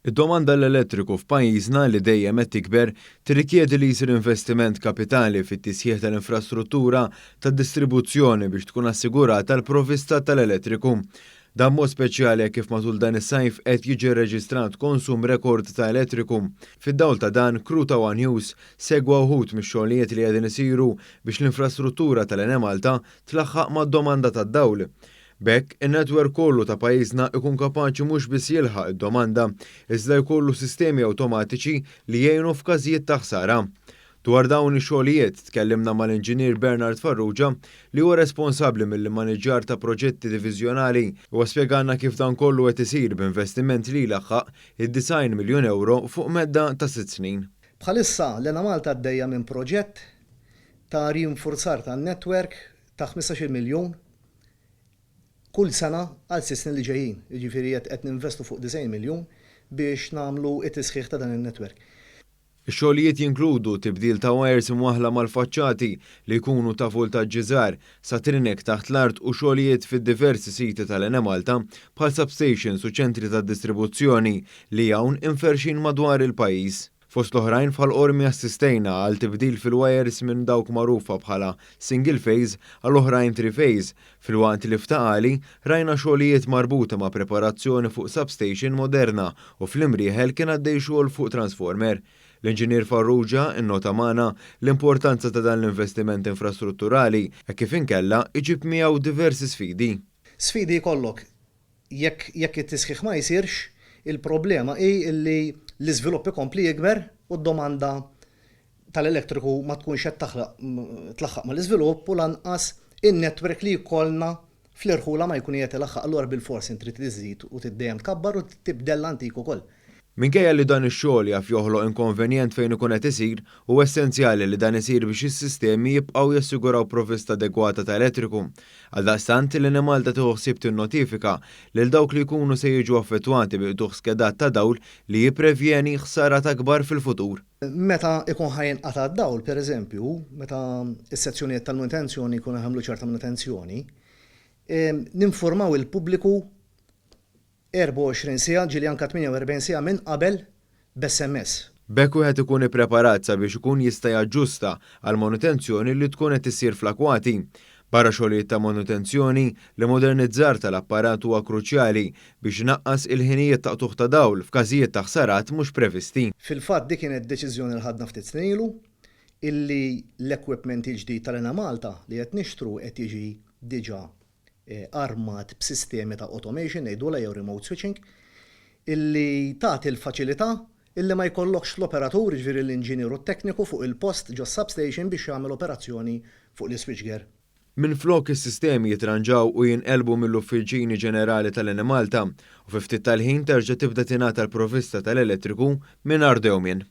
Id-domanda għall-elettriku f'pajjiżna li dejjem qed tikber tirrikjedi li jsir investiment kapitali fit-tisħiħ tal-infrastruttura tad-distribuzzjoni biex tkun assigurata l-provvista tal-elettriku. Dan b'mod speċjali hekk kif matul dan is-sajf qed jiġi rreġistrat konsum rekord ta' elettriku. Fid-dawl ta' dan, crew ta' one News segwa wħud mix-xogħlijiet li qegħdin isiru biex l-infrastruttura tal-Enemalta tlaħħaq mad-domanda tad-dawl. B'hekk, in-netwerk kollu ta' pajjiżna jkun kapaċi mhux biss jilħaq id-domanda, iżda jkollu sistemi awtomatiċi li jgħinu f'każijiet ta' ħsara. Dwar dawn ix-xogħlijiet, tkellimna mal-Inġinier Bernard Farrugia li huwa responsabbli mill-immaniġġjar ta' proġetti diviżjonali. Huwa spjegalna kif dan kollu qed isir b'investiment li jlaħħaq id-90 miljun ewro fuq medda ta' sitt snin. Bħalissa l-Enemalta għaddejja minn proġett ta' rinfurzar tan-netwerk ta' 15-il miljun kull sena għal sitt snin li ġejjin. Jiġifieri qed ninvestu fuq 90 miljun biex nagħmlu t-tisħiħ ta' dan in-netwerk. Ix-xogħlijiet jinkludu tibdil ta' wires imwaħħla mal-faċċati li jkunu ta' vultaġġi żgħar, sa trinek taħt l-art u xogħlijiet fid-diversi siti tal-Enemalta bħal substations u ċentri tad-distribuzzjoni li hawn imferrxin madwar il-pajjiż. Fost l-oħrajn f'Ħal Qormi assistejna għal tibdil fil-wires minn dawk magħrufa bħala single phase għal oħrajn three phase, filwaqt li f'Ta' Qali rajna xogħlijiet marbuta ma' preparazzjoni fuq substation moderna u fl-Imrieħel kien għaddej xogħol fuq transformer. L-Inġinier Farrugia nnota magħna l-importanza ta' dan l-investiment infrastrutturali hekk kif inkella jġib miegħu diversi sfidi. Sfidi jkollok Jekk jekk it-tisħiħ ma jsirx, il-problema hi li l-iżvilupp ikompli jikber u d-domanda tal-elettriku ma tkunx qed taħlaq tlaħħaq mal-iżvilupp u lanqas in-network li jkollna fl-irħula ma jkun qiegħed ilaħħaq allura bilfors int trid iżżid u trid dejjem tkabbar u tibdel l-antik ukoll. Minkejja li dan ix-xogħol jaf joħloq inkonvenjent fejn ikun qed isir, huwa essenzjali li dan isir biex is-sistemi jibqgħu jassiguraw provvista adegwata ta' elettriku. Għaldaqstant, l-Enemalta tieħu ħsieb tinnotifika lil dawk li jkunu se jiġu affettwati bi qtugħ skedat ta' dawl li jipprevjeni ħsarat akbar fil-futur. Meta jkun ħa jinqata' d-dawl, pereżempju, meta s-sezzjonijiet tal-manutenzjoni jkunu jagħmlu ċerta manutenzjoni, ninfurmaw il-pubbliku 24 siegħa, ġieli anke 48 siegħa minn qabel b'SMS. B'hekk wieħed ikun ippreparat sabiex ikun jista' jaġġusta għall-manutenzjoni li tkun qed issir fl-akwati. Barra xogħlijiet ta' manutenzjoni, l-immodernizzar tal-apparat huwa kruċjali biex inaqqas il-ħinijiet ta' qtugħ ta' dawl f'każijiet ta' ħsarat mhux previsti. Fil-fatt dik kienet deċiżjoni li ħadna ftit snin ilu, illi l-equipment il-ġdid tal-Enemalta li qed nixtru qed jiġi diġà armat b'sistemi ta' automation ngħidulha jew remote switching illi tagħti l-faċilità illi ma jkollokx l-operatur, jiġifieri l-inġinier u t-tekniku fuq il-post ġos-substation biex jagħmel operazzjoni fuq l-iswitchgear. Minflok is-sistemi jitranġaw u jinqelbu mill-uffiċini ġenerali tal-Enemalta u fi ftit tal-ħin terġa' tibda tingħata l-provvista tal-elettriku mingħajr dewmien.